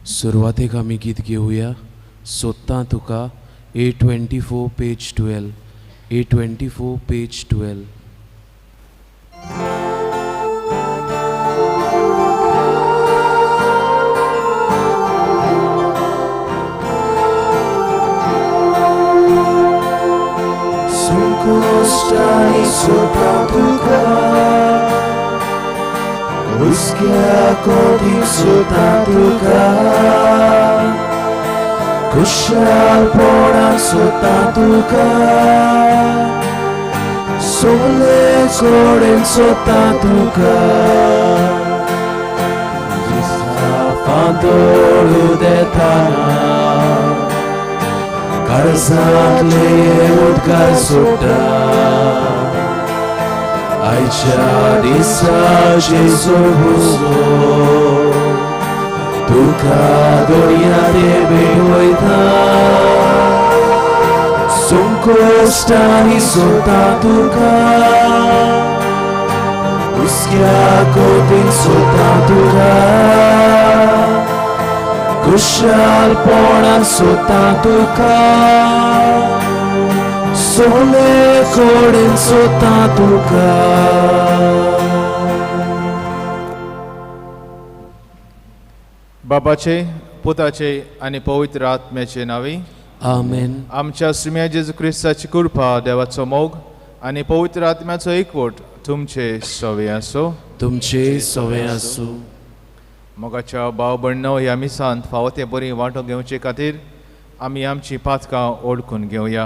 सुरवातेक आमी गीत घेवया सोदतां तुका A24 page 12 A24 page 12. संकश्टांनी सोदतां तुका हुस्क्या कोटीन सोदतां तुका खुशालपणान सोदतां तुका सगळे कडेन सोदतां तुका दिसा फांतोड उदेताना काळजांतले उदकार सोडटा आयच्या दिसा जेजू हुसो तुका दर्या भेटवयता संकश्टांनी सोदतां तुका हुस्क्या कोटीन सोदतां तुका खुशालपणान सोदतां तुका सगळे कडेन सोदतां तुका. बाबाचे पुताचे आनी पवित्र आत्म्याचे नांवी आमेन. आमच्या सुम्या जेजू क्रिस्ताची कृपा, देवाचो मोग आनी पवित्र आत्म्याचो एकवट तुमचे सवे आसूं. तुमचे सवे आसूं. मोगाच्या भाव भयणो, ह्या मिसांत फावो ते बरी वांटो घेवचे खातीर आमी आमची पातकां ओळखून घेवया.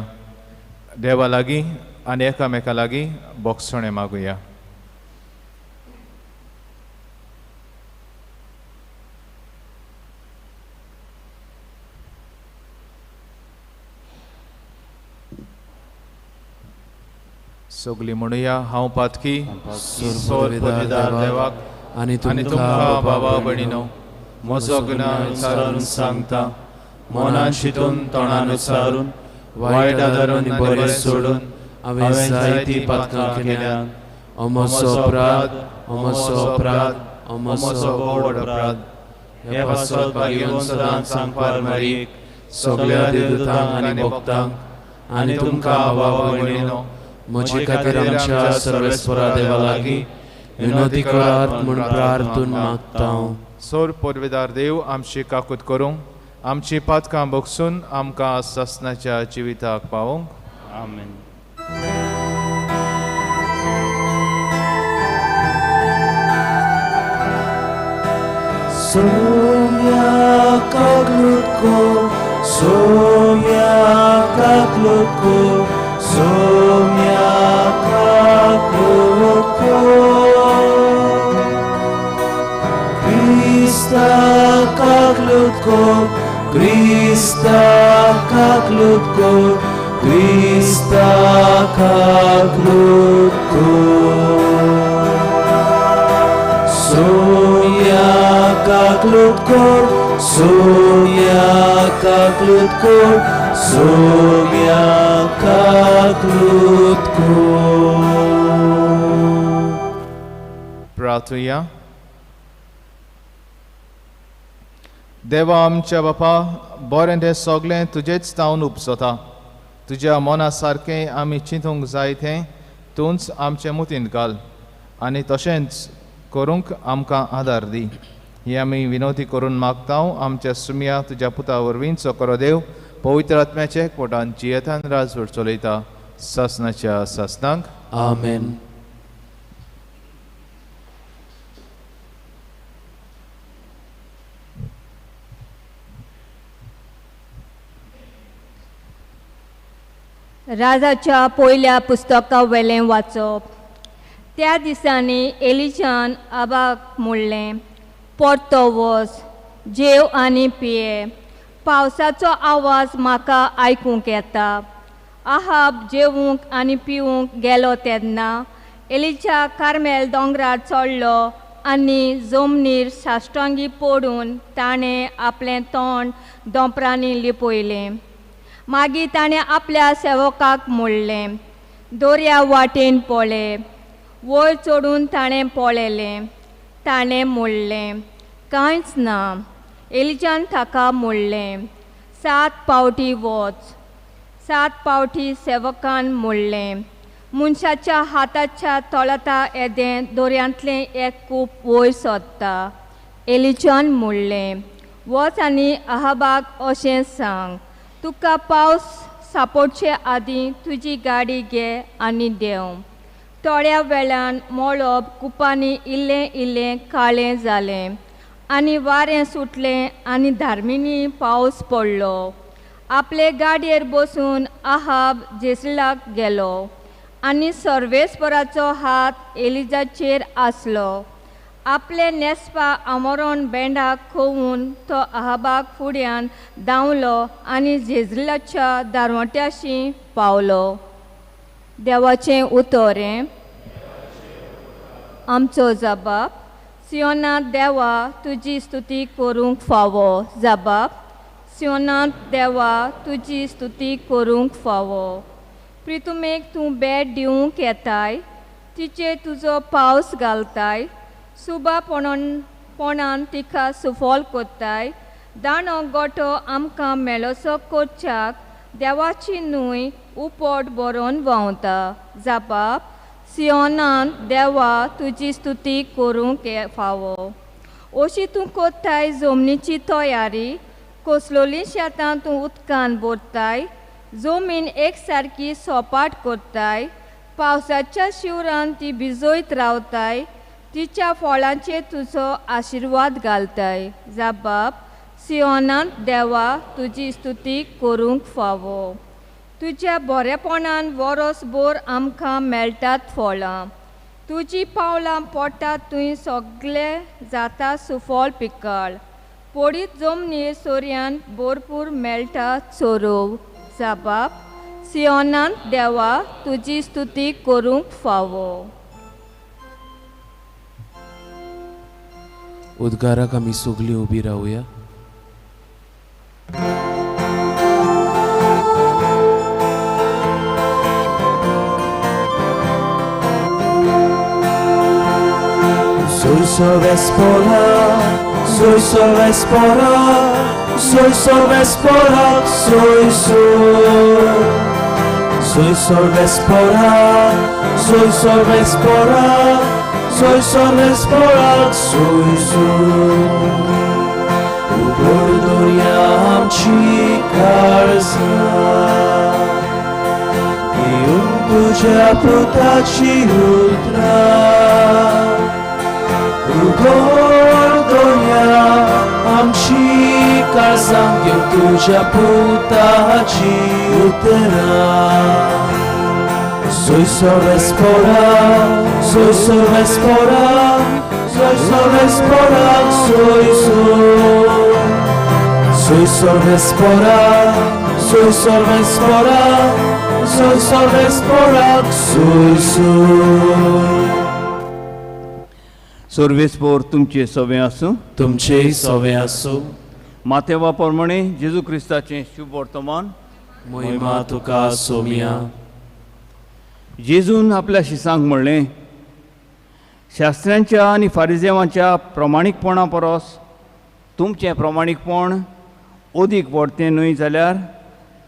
देवा लागीं आनी एकामेका लागीं बोगसणें मागुया. सगळीं म्हणुया, हांव पातकी सोर देवाक आनी तुमकां बाबा भयणीनो म्हजो गुन्यांव विचारून सांगता, मनान चिंतून तोंडान उच्चारून वायट आदारून आनी बरें सोडून हांवें जायतीं पातकां केल्यांत. म्हजो अपराध, म्हजो अपराध, म्हजो व्हड अपराध. हे पासत भाग्यवंत सदांच सांगपार मारीक सगळ्या देवदूतांक आनी भक्तांक आनी तुमकां बाबा भयणीनो म्हजे खातीर आमच्या सर्वेस्परा देवा लागीं विनोदी करात म्हूण प्रार्थून मागता. सोर पोरवेदार देव आमची काकूत करूंक, आमची पातकां बगसून आमकां सासणाच्या जिविताक पावोवंक. आमेन. सोम्या काकलूत को, सोम्या काकलूत को, सोम्या काकलूत को, क्रिस्ता काकलूत को, क्रिस्ता काकलूत को, क्रिस्ता काकलूत को, सोम्या काकलूत को, सोम्या काकलूत को, सोम्या काकलूत को. प्रार्थुया. देवा आमच्या बापा, बरें तें सगळें तुजेच तावन उपजता. तुज्या मना सारकें आमी चिंतूंक जाय तें तूंच आमचे मुतींत घाल आनी तशेंच करूंक आमकां आदार दी. ही आमी विनवती करून मागता आमच्या सुम्या तुज्या पुता वरवीं चोकरो देव पवित्र आत्म्याचे पोटान जियेतान राजवट चलयता सासणाच्या सासणाक. आमेन. राजाच्या पयल्या पुस्तका वेलें वाचप. त्या दिसांनी एलिजान आबाक म्हणलें, परतो वच, जेव आनी पिये, पावसाचो आवाज म्हाका आयकूंक येता. आहाब जेवूंक आनी पिवूंक गेलो तेन्ना एलिजा कार्मेल दोंगरार चडलो आनी जमनीर साश्टांगी पडून ताणें आपलें तोंड दोंपरांनी लिपयलें. मागीर ताणें आपल्या सेवकाक म्हणलें, दर्या वाटेन पळय. वयर चडून ताणें पळयलें. ताणें म्हणलें, कांयच ना. एलिजान ताका म्हणलें, 7 पावटी वच. 7 पावटी सेवकान म्हणलें, मनशाच्या हाताच्या तळटा येदें दोऱ्यांतलें एक कूप वयर सोदता. एलिजान म्हणलें, वच आनी अहाबाक अशें सांग, तुका पावस सापडचे आदीं तुजी गाडी घे आनी देंव. थोड्या वेळान मळब कुपांनी इल्लें इल्लें काळें जालें आनी वारें सुटलें आनी धार्मिनी पावस पडलो. आपले गाडयेर बसून आहाब जेसलाक गेलो आनी सर्वेस्पराचो हात एलिजाचेर आसलो. आपले नेसपा आमोरण बेंडाक खोवून तो आहाबाक फुड्यान धांवलो आनी जेजलाच्या दारवट्याशी पावलो. देवाचें उतर हें. आमचो जबाब. सियोनांत देवा तुजी स्तुती करूंक फावो. जबाब. सियोनांत देवा तुजी स्तुती करूंक फावो. प्रितुमेक तूं भेट दिवंक येताय, तिचेर तुजो पावस घालताय, सुबा पणान तिका सुफल कोत्ताय. दाणो गोटो आमकां मेळोसो करच्याक देवाची न्हूय उपट बरोवन व्हांवता. जबाब. सियोनांत देवा तुजी स्तुती करूंक फावो. अशी तूं कोत्ताय जमनीची तयारी, कसलोलीं शेतां तूं उदकान भरताय, जमीन एक सारकी सोपाट कोत्ताय, पावसाच्या शिवरान ती भिजयत रावताय, तिच्या फळांचेर तुजो आशिर्वाद घालताय. जबाब. सियोनांत देवा तुजी स्तुती करूंक फावो. तुज्या बरेपणान वरसभर आमकां मेळटात फळां, तुजी पावलां पडटात थंय सगळे जाता सुफळ पिकाळ, पडीत जमनीर सोऱ्यान भरपूर मेळटा चोरोव. जबाब. सियोनांत देवा तुजी स्तुती करूंक फावो. उद्गाराक आमी सगळीं उबी रावया. Soy sorvespora, soy sorvespora, soy sorvespora, soy soy. Soy sorvespora, soy sorvespora, soy sorvespora, soy soy. उघड दोरया आमची काळजां, घेवन तुज्या पुताची उतरां. उघड दोरया आमची काळजां, घेवन तुज्या पुताची उतरां. Soy sorvespora, soy sorvespora, soy sorvespora, soy soy. Soy sorvespora, soy sorvespora, soy sorvespora, soy soy. सर्वेस्पोर तुमचे सवे आसूं. तुमचेय सवे आसूं. मातेवा प्रमाणे जेजू क्रिस्ताचें शुभ वर्तमान. महिमा तुका सोम्या. जेजून आपल्या शिसांक म्हणलें, शास्त्र्यांच्या आनी फारिजेवांच्या प्रमाणीकपणा परस तुमचें प्रमाणीकपण अदीक व्हडतें न्हय जाल्यार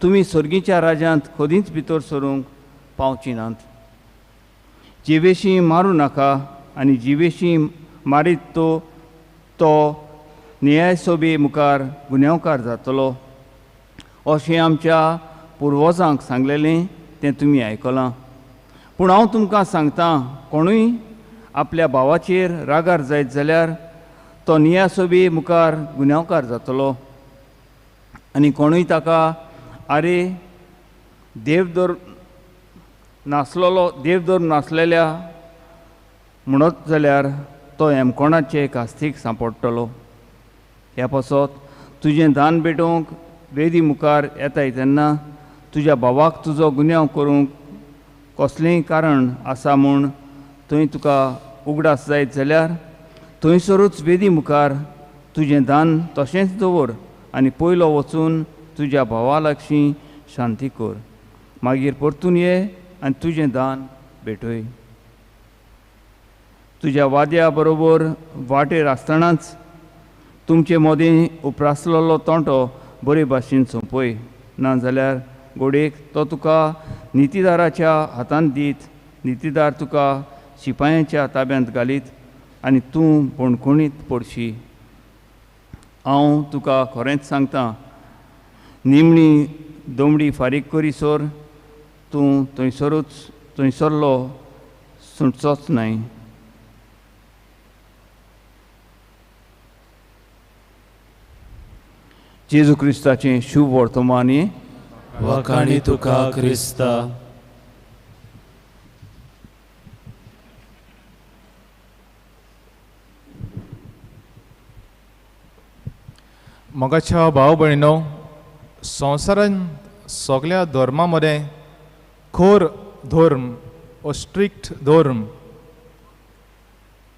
तुमी सर्गीच्या राज्यांत कदींच भितर सरूंक पावची नात. जिवेशी मारूं नाका आनी जिवेशी मारीत तो न्यायसभे मुखार गुन्यांवकार जातलो अशें आमच्या पुर्वजांक सांगलेलें तें तुमी आयकलां. पूण हांव तुमकां सांगतां, कोणूय आपल्या भावाचेर रागार जायत जाल्यार तो न्यायसभे मुखार गुन्यांवकार जातलो आनी कोणूय ताका आरे देवधर्म नासलेलो देवधर्म नासलेल्या म्हणत जाल्यार तो हेमकोणाचे कास्तीक सांपडटलो. ह्या पासत तुजें दान भेटोवंक वेदी मुखार येताय तेन्ना तुज्या भावाक तुजो गुन्यांव करूंक कसलेंय कारण आसा म्हूण थंय तुका उगडास जायत जाल्यार थंयसरूच वेदी मुखार तुजें दान तशेंच दवर आनी पयलो वचून तुज्या भावा लागशीं शांती कर, मागीर परतून ये आनी तुजें दान भेटय. तुज्या वाद्या बरोबर वाटेर आसतनाच तुमचे मदीं उप्रासलेलो तोंटो बरे भाशेन सोंपय, नाजाल्यार घोडयेक तो तुका नितीदाराच्या हातांत दीत, नितीदार तुका शिपायांच्या ताब्यांत घालीत आनी तूं बणखणीत पडशी. हांव तुका खरेंच सांगता, निमणी दमडी फारीक करीसर तूं थंयसरूच थंयसरलो सुटचोच न्हय. जेजू क्रिस्ताचें शुभ वर्तमान. वाखाणी तुका क्रिस्ता. मोगाच्या भाव भयणीनो, संवसारांत सगळ्या धर्मा मदें खर धर्म ओ स्ट्रिक्ट धर्म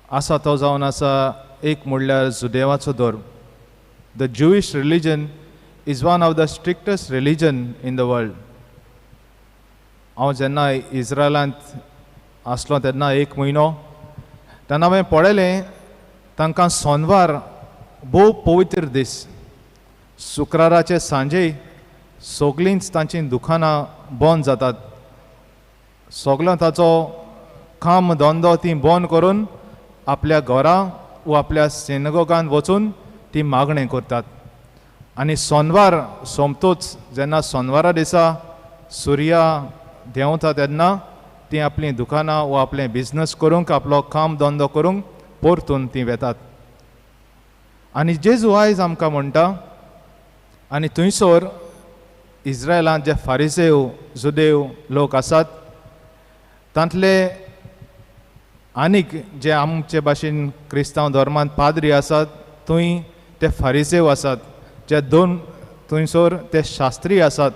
आसा तो जावन आसा एक म्हणल्यार जुदेवाचो धर्म. The Jewish religion is one of the strictest religion in the world. हांव जेन्ना इस्रायलांत आसलो तेन्ना एक म्हयनो, तेन्ना हांवें पळयलें तांकां सोनवार भोव पवित्र दीस. शुक्राराचे सांजे सगळींच तांचीं दुकानां बंद जातात, सगळो ताचो काम धंदो ती बंद करून आपल्या घरा वा आपल्या सिनेगोगान वचून ती मागणें करतात. आनी सोनवार सोमतोच जेन्ना सोनवारा दिसा सुर्या देंवता तेन्ना ती आपलीं दुकानां वा आपलें बिजनस करूंक आपलो काम धंदो करूंक परतून ती वेतात. आनी जेजू आयज आमकां म्हणटा, आनी थंयसर इस्रायलांत जे फारिसेव जुदेव लोक आसात तांतले आनीक जे आमचे भाशेन क्रिस्तांव धर्मांत पाद्री आसात थंय ते फारिसेव आसात, जे दोन थंयसर ते शास्त्री आसात,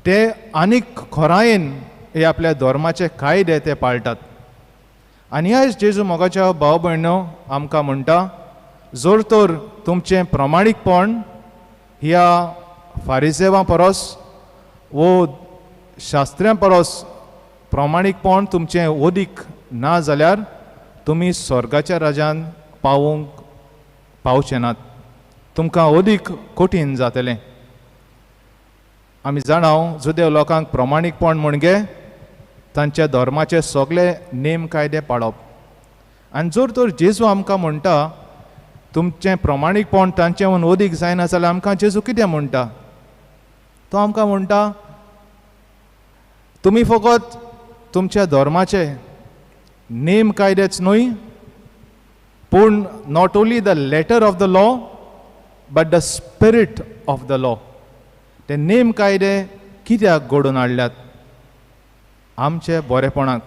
ते आनीक खोरायेन हे आपल्या धर्माचे कायदे ते पाळटात. आनी आयज जेजू मोगाच्या भाव भयणो आमकां म्हणटा, जर तर तुमचें प्रमाणीकपण ह्या फारिसेवां परस वो शास्त्र्यां परस प्रमाणीकपण तुमचें ओदीक ना जाल्यार तुमी स्वर्गाच्या राज्यान पावूंक पावचे नात, तुमकां अदीक कठीण जातलें. आमी जाणाव जुदेव लोकांक प्रमाणीकपण म्हणजे तांच्या धर्माचे सगळे नेम कायदे पाळप. आनी जर तर जेजू आमकां म्हणटा तुमचें प्रमाणीकपण तांचें हून अदीक जायना जाल्यार आमकां जेजू कितें म्हणटा? तो आमकां म्हणटा तुमी फकत तुमच्या धर्माचे नेम कायदेच न्हय, पूण not only the letter of the law but the spirit of the law. ते नेम कायदे कित्याक घडोवन हाडल्यात? आमचे बरेपणाक.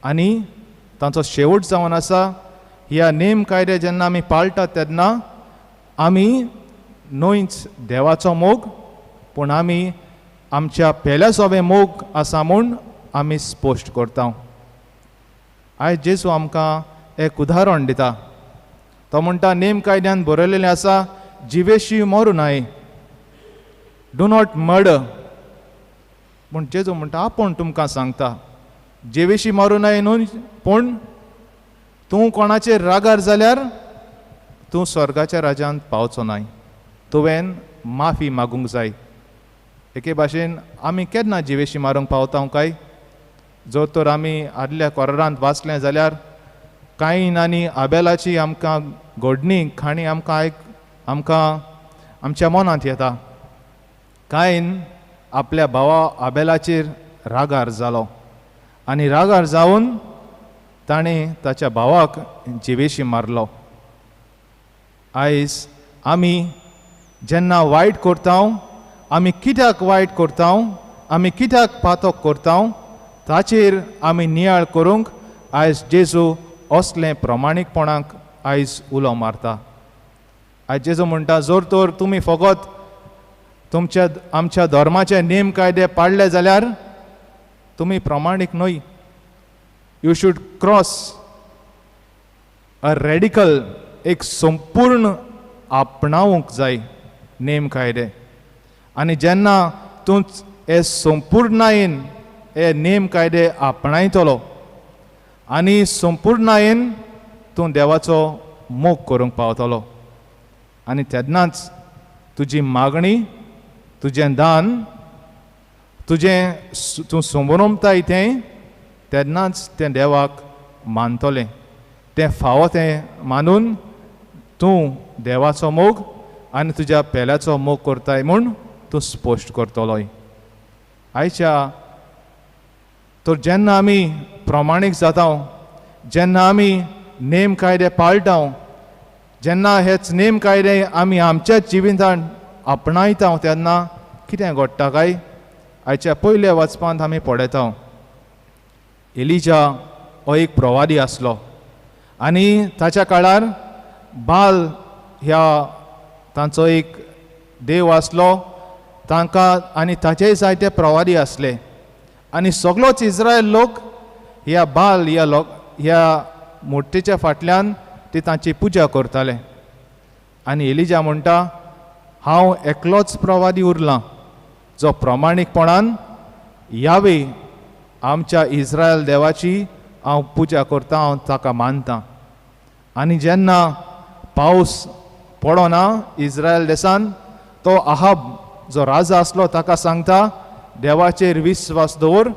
आनी तांचो शेवट जावन आसा ह्या नेम कायदे जेन्ना आमी पाळटात तेन्ना आमी न्हयच देवाचो मोग, पूण आमी आमच्या पेल्या सोबे मोग आसा म्हूण आमी स्पश्ट करता. आयज जेजू आमकां एक उदाहरण दिता. तो म्हणटा नेम कायद्यान बरयलेलें आसा जिवेशी मरूं नाय, do not murder. पूण जेजू म्हणटा आपूण तुमकां सांगता जिवेशी मरूं नाय न्हय, पूण तूं कोणाचेर रागार जाल्यार तूं स्वर्गाच्या राज्यांत पावचो नाय, तुवें माफी मागूंक जाय. एके भाशेन आमी केन्ना जिवेशी मारूंक पावता काय? जर तर आमी आदल्या कोरारांत वाचलें जाल्यार कायीन आनी आबेलाची आमकां घडणी काणी आमकां आमकां आमच्या मनांत येता. कायीन आपल्या भावा आबेलाचेर रागार जालो आनी रागार जावन ताणें ताच्या भावाक जिवेशी मारलो. आयज आमी जेन्ना वायट करता, आमी कित्याक वायट करता, आमी कित्याक पातक करता ताचेर आमी नियाळ करूंक आयज जेजू असलें प्रमाणीकपणाक आयज उलो मारता. आयज जेजू म्हणटा जर तर तुमी फकत तुमच्या आमच्या धर्माचे नेम कायदे पाळ्ळे जाल्यार तुमी प्रमाणीक न्हय. You should cross a radical, एक संपूर्ण आपणावंक जाय नेम कायदे. आनी जेन्ना तूं हे संपूर्णायेन हे नेम कायदे आपणायतलो आनी संपूर्णायेन तूं देवाचो मोग करूंक पावतलो. आनी तेन्नाच तुजी मागणी, तुजें दान, तुजें तूं समोरमताय तें तेन्नाच तें देवाक मानतलें. तें फावो तें मानून तूं देवाचो मोग आनी तुज्या पेल्याचो मोग करताय म्हूण तूं स्पश्ट करतलोय. आयच्या तर जेन्ना आमी प्रमाणीक जाता, जेन्ना आमी नेम कायदे पाळटा, जेन्ना हेच नेम कायदे आमी आमच्याच जिवितांत आपणायता तेन्ना कितें घडटा काय? आयच्या पयल्या वाचपांत आमी पळयता एलिजा हो एक प्रवादी आसलो आनी ताच्या काळार बाल ह्या तांचो एक देव आसलो तांकां, आनी ताचेय जायते प्रवादी आसले आनी सगळोच इस्रायल लोक ह्या बाल ह्या लोक ह्या मुर्तीच्या फाटल्यान ती तांची पुजा करताले. आनी एलिजा म्हणटा हांव एकलोच प्रवादी उरलां जो प्रमाणीकपणान यावे आमच्या इस्रायल देवाची हांव पुजा करता, हांव ताका मानता. आनी जेन्ना पावस पडना इस्रायल देसान तो आहाब जो राजा आसलो ताका सांगता देवाचेर विस्वास दवर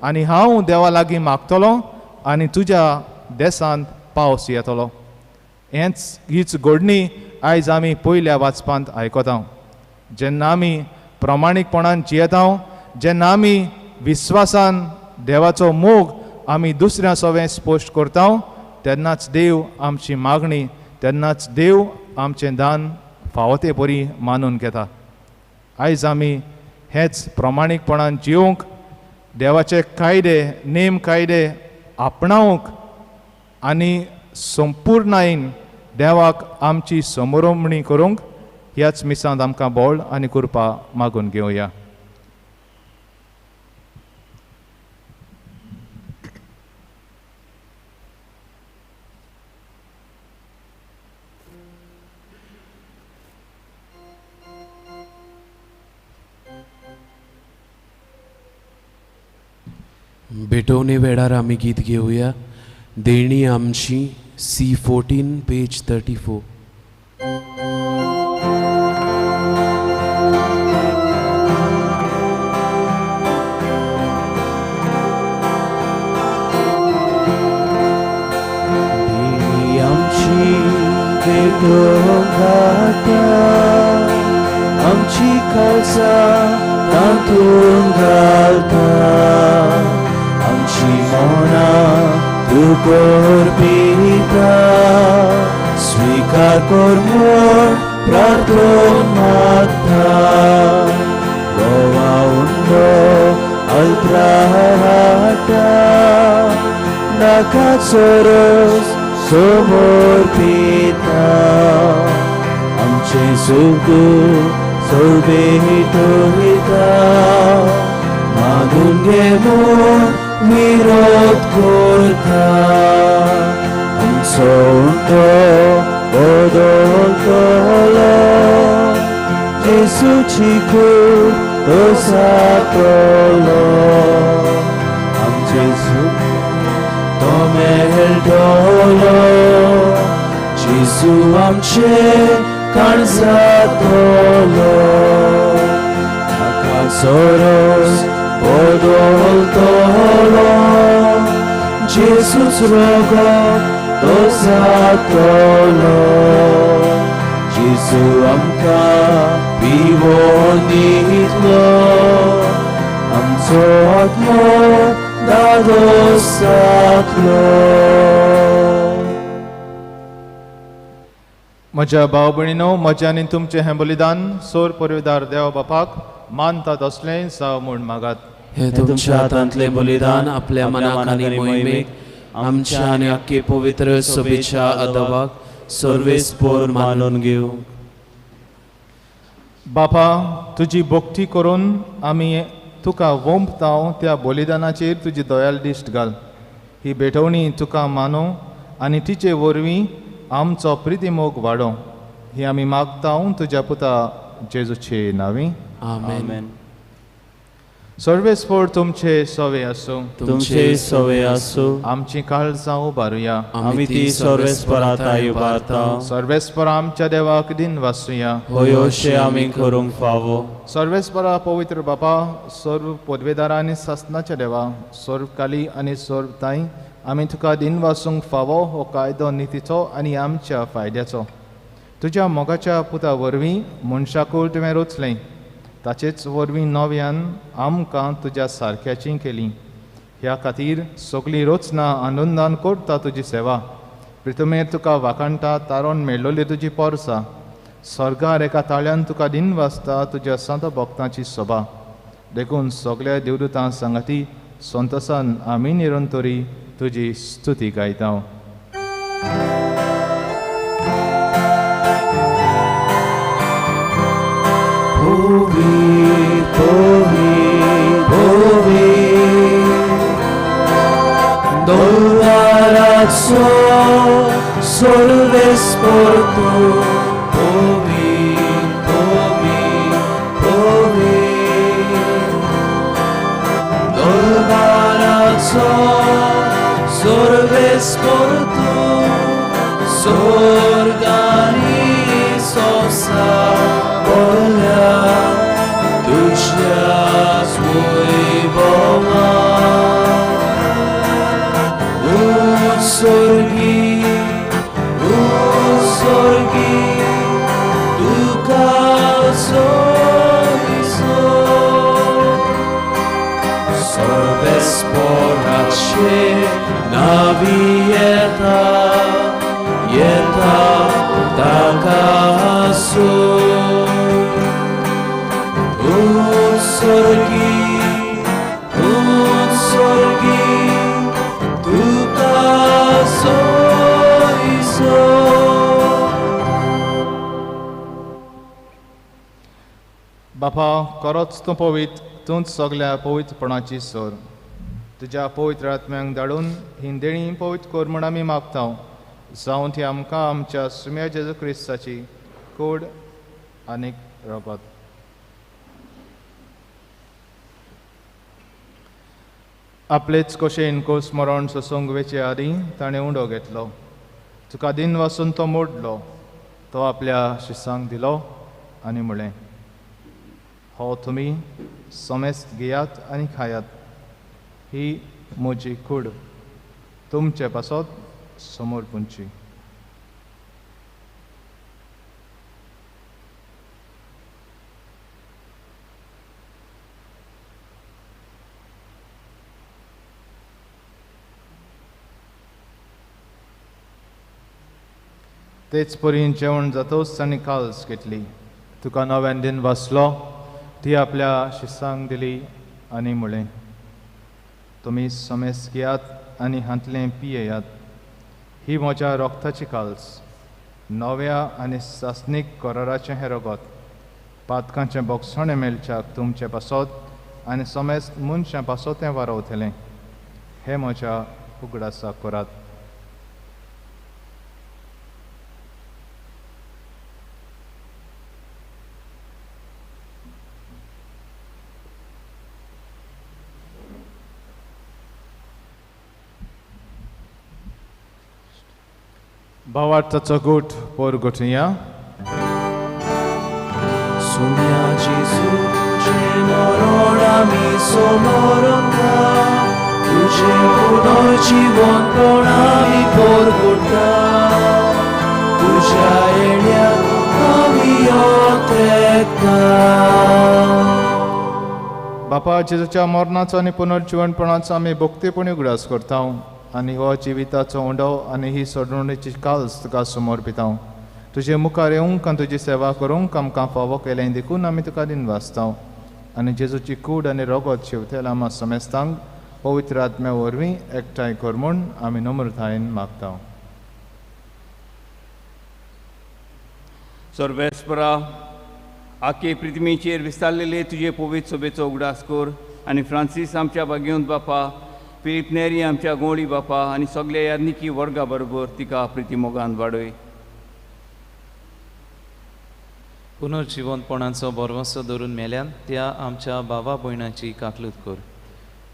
आनी हांव देवा लागीं मागतलो आनी तुज्या देशांत पावस येतलो. हेंच हीच घडणी आयज आमी पयल्या वाचपांत आयकता. जेन्ना आमी प्रमाणीकपणान जियेता, जेन्ना आमी विस्वासान देवाचो मोग आमी दुसऱ्या सवें स्पश्ट करता तेन्नाच देव आमची मागणी, तेन्नाच देव आमचें दान फावो ते बरी मानून घेता. आयज आमी हेच प्रमाणीकपणान जिवंक, देवाचे कायदे नेम कायदे आपणावंक आनी संपूर्णायेन देवाक आमची समरोमणी करूंक ह्याच मिसांत आमकां बळ आनी कृपा मागून घेवया. भेटवणे वेळार आमी गीत घेवया देणी आमची, C14 page 34. देणी आमची भेटोवंक घालता, आमची काळजां तातूंत घालता, आमची मनां तूं करपिता, स्वीकार कर म्हूण प्रार्थना मागता. गोवा उंडो अल्त्राटा नाकाचो रोस समर्पिता, आमचें सुख सोबेटोविता, मागून घे म्हूण विरोध करता. आमचो उंडो बदलतलो, जेसूची कूड तो जातलो, आमचें सुख तो मेळटलो, जेजू आमचें काण जातलो, ताका रोस बदलतलो, जेजूच रगत तो जातलो, जेजू आमकां पिवोन दितलो, आमचो आत्मो धादोस जातलो. म्हज्या भाव भयणीनो, म्हजें आनी तुमचें हें बलिदान सोर परवेदार देवा बापाक मानता तसलें जावं म्हूण मागात. हे तुमच्या हातांतलें बलिदान आपल्या मनाक आनी मोहिमेक आमच्या आनी आख्खे पवित्र सभेच्या अदवाक सर्वेस्पोर मानून घेवं. बापा, तुजी भक्ती करून आमी तुका वोंपता त्या बलिदानाचेर तुजी दयाल दिश्ट घाल. ही भेटवणी तुका मानू आनी तिचे वरवीं आमचो प्रितीमोग वाडोवं, ही आमी मागता तुज्या पुता जेजूचे नांवी. आमेन. सर्वेस्पोर तुमचे सवे आसूं. तुमचे सवे आसूं. आमची काळजां उबारुया. आमी ती सर्वेस्परा ताई उबारता. सर्वेस्पर आमच्या देवाक दिन वासुया. होय अशें आमी करूंक फावो. सर्वेस्परा पवित्र बापा, सर्व पदवेदारा आनी सासनाच्या देवा, सर्व काली आनी सर्व ताई, आमी तुका दिन वासूंक फावो हो कायदो नितीचो आनी आमच्या फायद्याचो. तुज्या मोगाच्या पुता वरवीं मनशाकूळ तुवें रचलें, ताचेच वरवीं नव्यान आमकां तुज्या सारक्याची केली. ह्या खातीर सगळी रचना आनंदान करता तुजी सेवा. प्रितमेर तुका वाखाणटा तारोन मेळ्ळोली तुजी पोरसा. स्वर्गार एका ताळ्यान तुका दिन वाचता तुज्या संत भक्तांची सभा. देखून सगळ्या देवदूतां सांगाती संतोसान आमी निरंतरी तुजी स्तुती गायता. Povi, povi, povi, dolvarazzo solvesporto. Povi, povi, povi, dolvarazzo solvesporto. Sorgani sosa volja tužja svoj Boga. Utsorgi, utsorgi, tuka soiso. Sorvesporace navieta, yeta takasu. Utsorgi, utsorgi, tuka soiso. बापा, खरोच तूं पवित्र, तूंच सगल्या पवित्रपणाची सोर. तुज्या पवित्र आत्म्यांक धाडून ही देणी पवित्र कर म्हूण आमी मागता. जावं ती आमकां आमच्या सुम्या जेजू क्रिस्ताची कूड आनी रगत. आपलेच कशेन कोस मरण सोसूंक वेचे आदीं ताणें उंडो घेतलो. तुका दिन वासून तो मोडलो, तो आपल्या शिसांक दिलो आनी म्हळें, हो तुमी समेस्त घेयात आनी खायात, ही म्हजी कूड तुमचे पासत समोर पुंची. तेच परी जेवण जातोच ताणें काल्स घेतली, तुका नव्यान दिन वाचलो, ती आपल्या शिसांक दिली आनी म्हळें, तुमी समेस्त घेयात आनी हांतलें पियेयात, ही म्हज्या रक्ताची काल्स, नव्या आनी सासणीक कराराचें हें रगत, पातकांचें बोगसणें मेळच्याक तुमचे पासत आनी समेस्त मनशां पासत तें वारवतलें. हें म्हज्या उगडासाक करात. भावार्थाचो गूट पोरगुटया. सुम्या जेजू तुजें मरण आमी समोरता, तुजें पुनर्जिवनपण आमी पोरगुटा, तुज्या येण्याक आमी ओतेता. बापा, जेजूच्या मरणाचो आनी पुनर्जिवनपणाचो आमी भक्तीपणी उगडास करता आनी हो जिविताचो उंडो आनी ही सोडणुकेची काल्स तुका समर्पिता. तुजे मुखार येवंक आनी तुजी सेवा करूंक आमकां फावो केलें देखून आमी तुका दिन वाचता. आनी जेजूची कूड आनी रगत शेवतेल्या आमा समेस्तांक पवित्र आत्म्या वरवीं एकठांय कर म्हूण आमी नम्रतायेन मागता. सर्वेस्परा, आखे पृथ्वीचेर विस्तारलेले तुजे पवित्र सभेचो उगडास कर आनी फ्रांसीस आमच्या भाग्यवंत बापा, फिलीप नेरी आमच्या गोंडी बापा आनी सगल्या यादनिकी वर्गा बरोबर तिका प्रिती मोगान वाडय. पुनर्जिवंतपणाचो भरवंसो धरून मेल्यान त्या आमच्या भावा भयणाची काकलूत कर.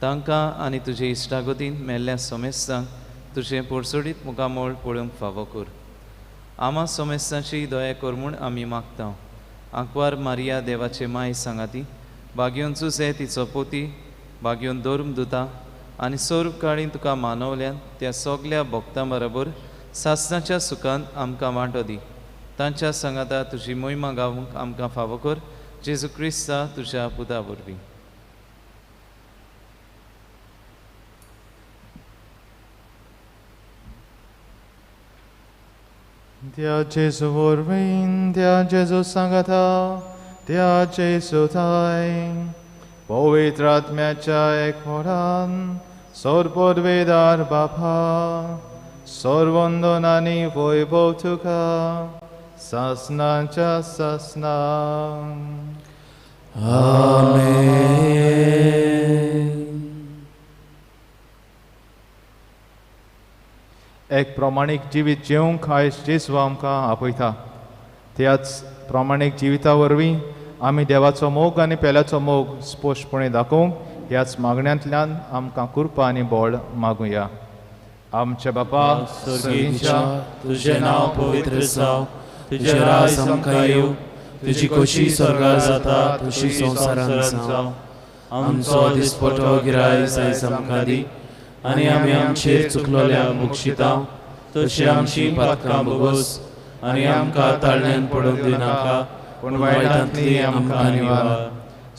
तांकां आनी तुजे इश्टागतीन मेल्ल्या समेस्तांक तुजें पोरसोडीत मुखामळ पळोवंक फावो कर. आमा समेस्तांची दया कर म्हूण आमी मागता. आंकवार मारिया देवाचे माय सांगाती भाग्योन जुजे तिचो पोती भाग्योन धर्म दुता आनी सर्व काळीन तुका मानवल्यान त्या सगल्या भक्तां बरोबर सासणाच्या सुखान आमकां वांटो दी. तांच्या सांगाता तुजी मोहिमा गावंक आमकां फावो कर. जेजू क्रिस्ता तुज्या पुता वरवीं. त्या जेजू वरवीं, त्या जेजू सांगाता, त्या जेजू थाय पवित्र आत्म्याच्या एकवटान सर्वपदवेदार बापा सर्वंदन आनी वैभव तुका सासनाच्या सासनां. आमेन. एक प्रमाणीक जिवीत जेवंक आयज जेजू आमकां आपयता. त्याच प्रमाणीक जिविता वरवीं आमी देवाचो मोग आनी पेल्याचो मोग स्पश्टपणे दाखोवंक ह्याच मागण्यांतल्यान आमकां कृपा आनी बळ मागुया. आमच्या बापा सर्गीच्या, तुजें नांव पवित्र जावं, तुजें राज आमकां येवं, तुजी खोशी स्वर्गार जाता तशी संवसारांत जावं. आमचो दिसपटो गिरायस आयज आमकां दी आनी आमी आमचेर चुकलोल्या बक्षिता तशी आमची पातकां भोगोस आनी आमकां ताळण्यान पडूंक दिनाका, पूण वायटांतली आमकां निवार.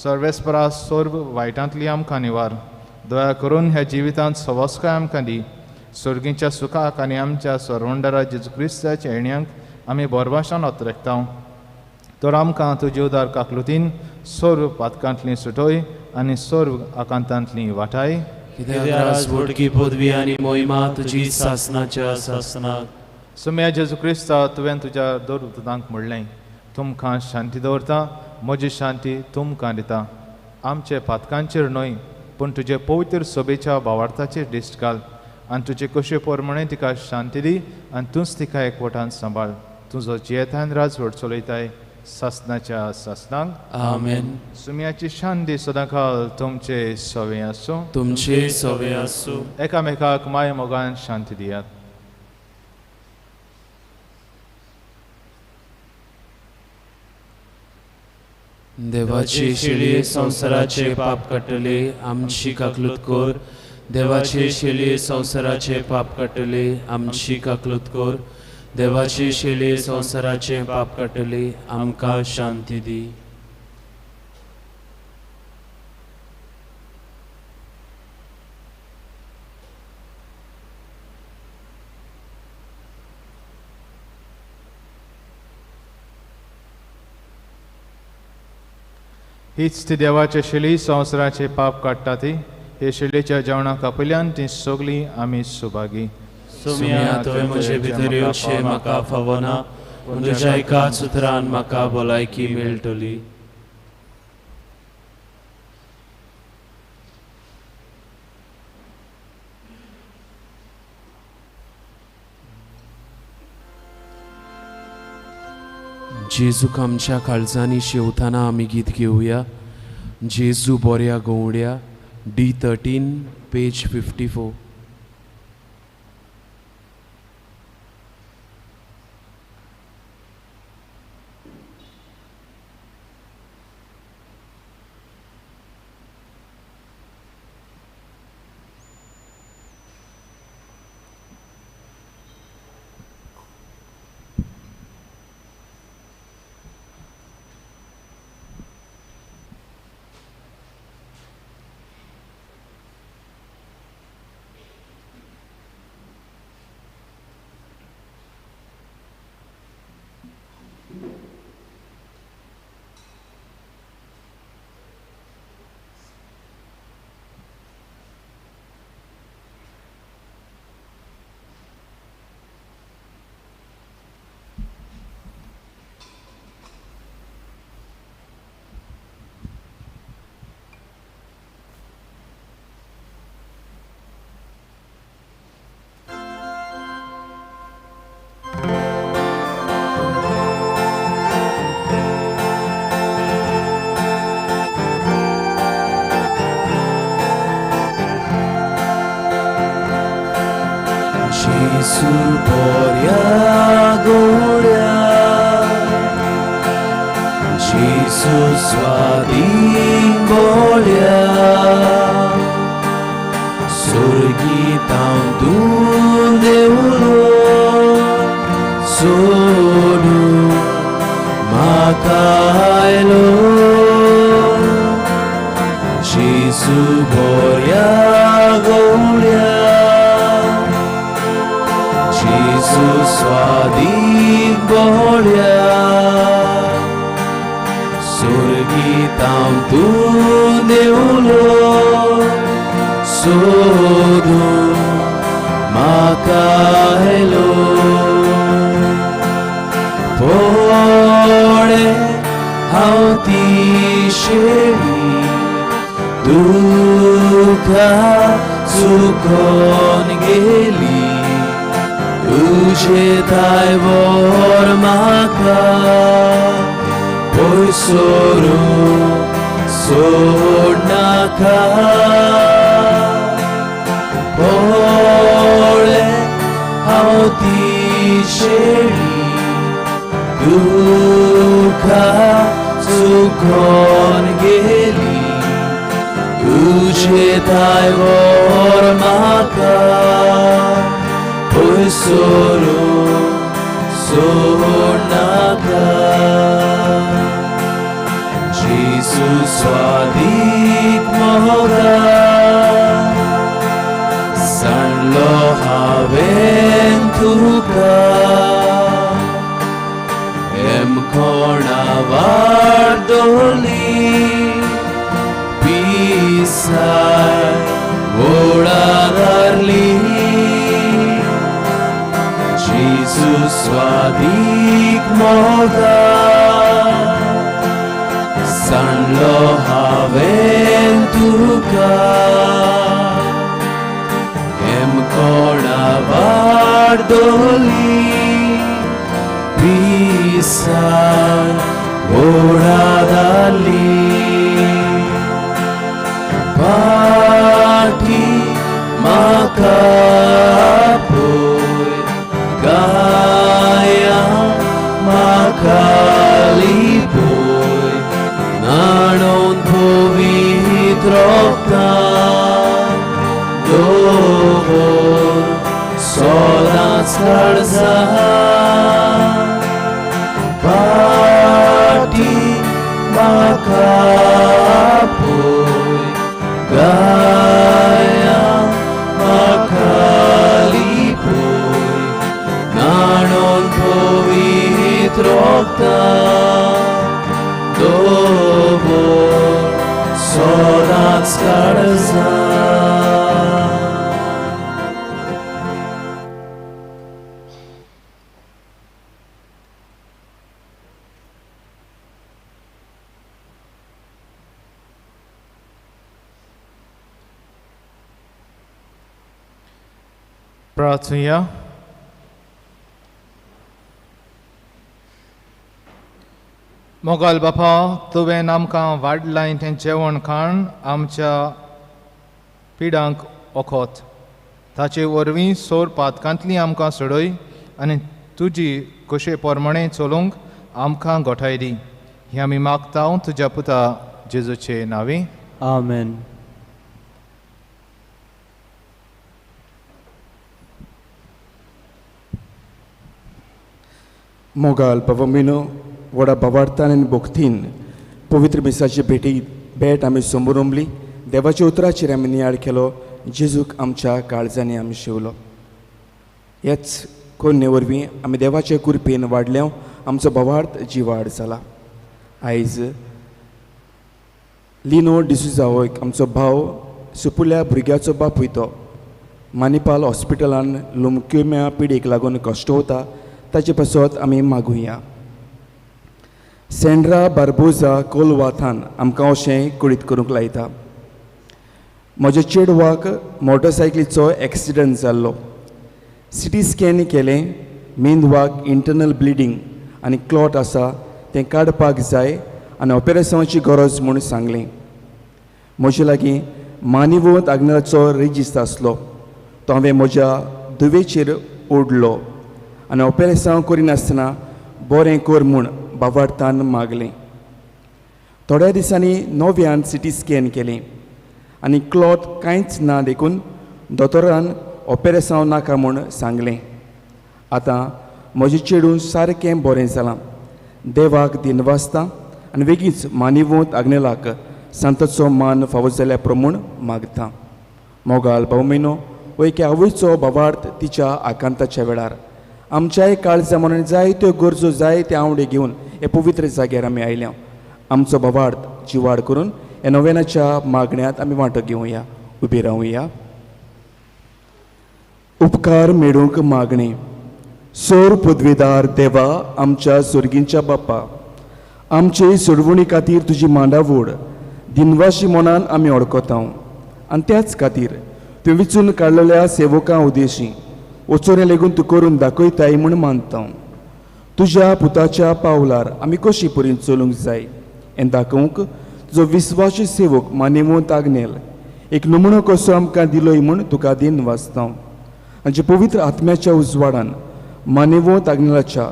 सर्वेस्परा सर्व वायटांतली आमकां निवार. दया करून ह्या जिवितांत सवस्काय आमकां दी. सर्गीच्या सुखाक आनी आमच्या सरवंडरा जेजू क्रिस्ताच्या येण्यांक आमी बोरवाशान अत्रेकता. तर आमकां तुजे उदार काकलुतीन सर्व पातकांतली सुटय आनी सर्व आकांतांतली वाटाय. कित्याक पदवी आनी मोहिमा तुजी सासनाच्या सासनाक. सुम्या जेजू क्रिस्ता, तुवें तुज्या दरदूतांक म्हणलें, तुमकां शांती दवरता, म्हजी शांती तुमकां दिता. आमचे पातकांचेर न्हय पूण तुजे पवित्र सभेच्या भावार्थाचेर दिश्ट घाल आनी तुजे कशे प्रमाणे तिका शांती दी आनी तूंच तिका एकवटान सांबाळ. तुजो जियेतान राजवट चलयताय सासनाच्या सासनाक. आमेन. सुम्याची शांती सदांकाल तुमचे सवे आसूं. तुमचे सवे आसूं. एकामेकाक माय मोगान शांती दियात. देवाची शिळी संवसाराचे पाप काडटले आमची काकलूत कर. देवाची शिळी संवसाराचे पाप काडटले आमची काकलूत कर. देवाची शिळी संवसाराचे पाप काडटले आमकां शांती दी. हीच ती देवाचे शिली संवसाराचे पाप काडटा ती. हे शिलेच्या जेवणाक आपल्यान ती सगळी आमी सुभागी. सुम्या, तुवें म्हजे भितर येवचें म्हाका फावना, पूण तुज्या एकाच उतरान म्हाका भलायकी मेळटली. जेजूक आमच्या काळजांनी शेवताना आमी गीत घेवया. जेजू बोऱ्या गवड्या, D13 page 54. जेजू बऱ्या गोड्या, जेजू स्वादीक बोल्या, सुर्गीतांतून देवलो सोडून म्हाका आयलो. जेजू बऱ्या गोड्या, जेजू स्वादीक बोल्या, सुर्गीतांतून देवलो सोडून म्हाका आयलो. पळे हांव ती शेळी दुखा चुकोन गेली, तुजे दायवर म्हाका पयसोरून सोडनाका. पळे हांव ती शेळी दुखा चुकोन गेली, तुजे दायवर म्हाका पयसोरून सोडनाका. जेजू स्वादीक मोगा, सांडलो हांवें तुका, एम कोणा वाडोली पिसाय वोडा धरली. जेजू स्वादीक मोगा, सांडलो हांवें तुका, एम कोणा वाडोली पिसाय वोडा धरली. पाठी म्हाका पळय गाया म्हाका लिपय, न्हाणोवन पवित्र रगतान दवर सदांच काळजांत. पाठी म्हाका पळय गाया म्हाका लिपय, न्हाणोवन पवित्र रगतान दवर सदांच काळजांत. प्रार्थुया. मोगाल बापा, तुवें आमकां वाडलाय तें जेवण खाण आमच्या पिडांक ओखोत, ताचे वरवीं सोर पातकांतली आमकां सोडय आनी तुजी कशे प्रमाणे चलूंक आमकां गोठाय दी. हें आमी मागता तुज्या पुता जेजूचे नांवी. आमेन. मोगाल बाबा व्हडा भावार्थान आनी भक्तीन पवित्र मिसाची भेटी भेट आमी समोर देवाच्या उतराचेर आमी नियाळ केलो. जेजूक आमच्या काळजांनी आमी शिवलो. ह्याच कोन्ने वरवीं आमी देवाचे कृपेन वाडल्या, आमचो भावार्थ जिवाड जाला. आयज लिनो डिसुजा हो एक आमचो भाव, सुपुल्या भुरग्याचो बापूय, तो मानिपाल हॉस्पिटलान लुमक्युम्या पिडीक लागून कश्ट वता, ताचे पासत आमी मागुया. सेंड्रा बार्बोजा कोलवाथान आमकां अशें कळीत करूंक लायता, म्हज्या चेडवाक मोटरसायकलीचो एक्सिडंट जाल्लो, सिटी स्कॅन केलें, मेंदवाक इंटरनल ब्लिडींग आनी क्लॉट आसा, तें काडपाक जाय आनी ऑपेरेशनाची गरज म्हूण सांगलें. म्हजे लागीं मानिवत आग्नेलाचो रेजिस्त आसलो, तो हांवें म्हज्या धुवेचेर ओडलो आनी ऑपेरेसांव करिनासतना बरें कर म्हूण बावार्थान मागलें. थोड्या दिसांनी नव्यान सिटी स्कॅन केलें आनी क्लॉथ कांयच ना देखून दोतोरान ऑपेरेसांव नाका म्हूण सांगलें. आतां म्हजें चेडूं सारकें बरें जालां. देवाक दिनवासता आनी वेगींच मानिवंत आग्नेलाक सांताचो मान फावो जाल्या प्रमाण मागता. मोगाल भाव म्हयनो हो एके आवयचो भावार्थ तिच्या आकांताच्या वेळार आमच्याय काळजा मनान जायत्यो गरजो जायते आंवडे घेवन हे पवित्र जाग्यार आमी आयल्या. आमचो भावार्थ जिवाड करून ह्या नव्यानाच्या मागण्यांत आमी वांटो घेवया. उबी रावया. उपकार मेळूंक मागणें. सोर पदवीदार देवा आमच्या सोर्गींच्या बाप्पा, आमचे सोडवणी खातीर तुजी मांडावड दिनवाशी मनान आमी अडकता आनी त्याच खातीर तुवें विचून काडलेल्या सेवकां उदेशी वचोरे लेगून तूं करून दाखयताय म्हूण मानता. तुज्या पुताच्या पावलार आमी कशी परीन चलूंक जाय हें दाखोवंक तुजो विस्वासी सेवक मानेवंत आग्नेल एक नमुनो कसो आमकां दिलोय म्हूण तुका दिन वाचता. आनी पवित्र आत्म्याच्या उजवाडान मानेवंत आग्नेलाच्या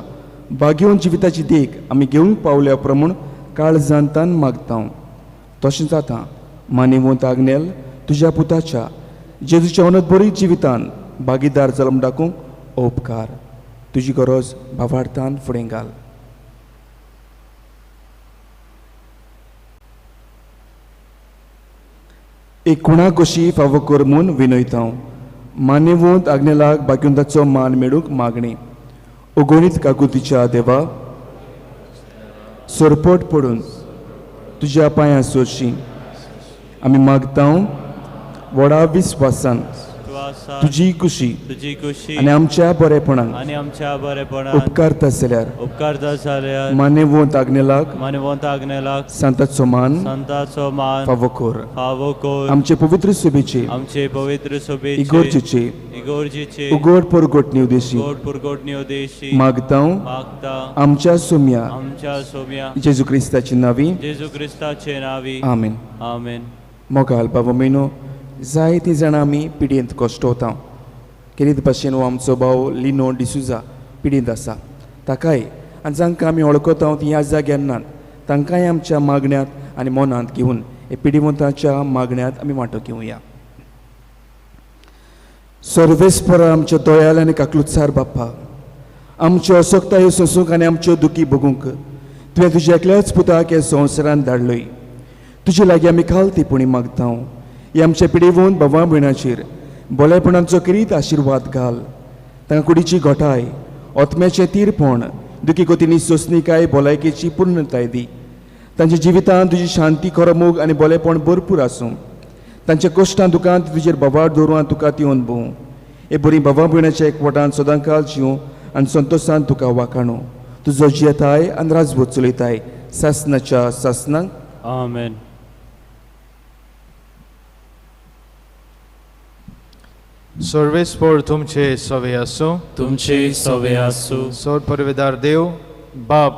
भाग्यवंत जिविताची देख आमी घेवंक पावल्या प्रमाण काळजांतान मागता. तशेंच आतां मानेवंत आग्नेल तुज्या पुताच्या जेजूच्या अनंत बरी जिवितान भागीदार जल्म दाखोवंक उपकार. तुजी गरज भावार्थान फुडें घाल. एक कुणा कशी फावो कर म्हूण विनयता. मानेवंत आग्नेलाक भाग्यवंताचो मान मेळूंक मागणी. अगणीत काकुतीच्या देवा, सरपट पडून तुज्या पांयां सोरशी आमी मागता व्हडा विस्वासान तुजी खुशी आनी आमच्या बरेपणान उपकारता जाल्यार मानेवंत आग्नेलाक सांताचो मान फावो कर. आमचे पवित्र सभेचे इगर्जेचे उगड परगटणी उदेशी मागता आमच्या सोम्या जेजू क्रिस्ताचे नांवी. आमेन. मोगाल बाबा म्हयनो जायतीं जाणां आमी पिडयेंत कश्टवता. केरीत भाशेन हो आमचो भाव लिनो डिसुजा पिडींत आसा. ताकाय आनी जांकां आमी वळखता तीं ह्या जाग्यार नात तांकांय आमच्या मागण्यांत आनी मनांत घेवन हे पिडिवंताच्या मागण्यांत आमी वांटो घेवया. सर्वेस्परा आमच्या दयाल आनी काकलुत्सार बाप्पा, आमच्यो असक्तायो सोंसूंक आनी आमच्यो दुखी भोगूंक तुवें तुज्या एकल्याच पुताक ह्या संवसारांत धाडलोय. तुजे लागीं आमी खालतीपणी मागता ही आमच्या पिडेवन भावा भयणाचेर भोलेपणाचो किरीत आशिर्वाद घाल. तांकां कुडीची घटाय, आत्म्याचें तीरपण, दुखी गतींनी सोंसणीकाय, भलायकेची पूर्णताय दी. तांच्या जिवितांत तुजी शांती, खरो मोग आनी भोलेपण भरपूर आसूं. तांच्या कश्टां दुकांत तुजेर भावार्थ दवरून आनी तुका ती अनुभवूं. हे बरी भावा भयणाच्या एकवटान सदांकाल जिवूं आनी संतोशान तुका वाखाणू. तुजो जियेताय आनी राजवट चलयताय सासनाच्या सासनाक. आमेन. सर्वेस्पर तुमचे सवे आसूं. तुमचे सवे आसूं. सोड परवेदार देव बाप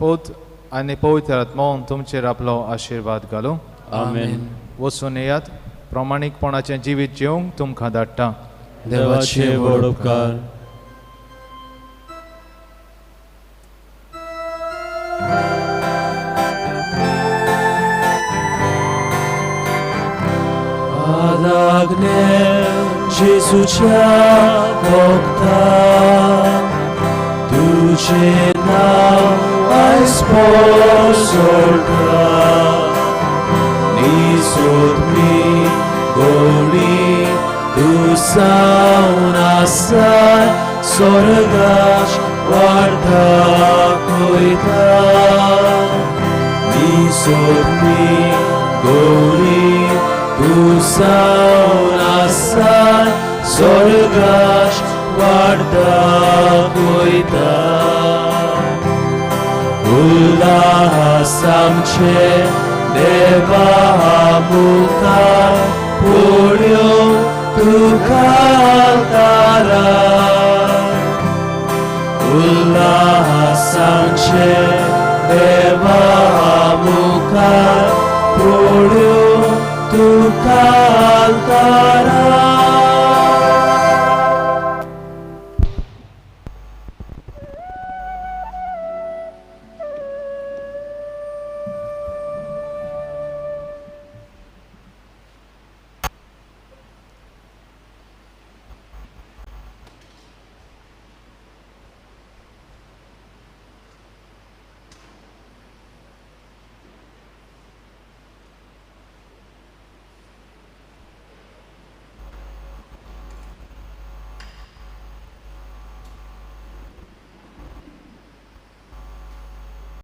पूत आनी पवित्र आत्मो तुमचेर आपलो आशिर्वाद घालूं. आमेन. वचून येयात प्रामाणीकपणाचें जिवीत जिवंक तुमकां धाडटा. देवाचे व्हड उपकार. जेजूच्या भक्ता तुझे नाव आयज पोसोळटा निसोदमी गोडी तूं सावन आसाय स्वर्गाच वाडटा कोयता निसोदमी गोडी तूं सावन आसाय स्वर्गाच वाडटा कोयता उल्हास आमचे देवा मुखार पुण्यो तुका तारा उल्हास आमचे देवा मुखार पुण्यो तुका तारा.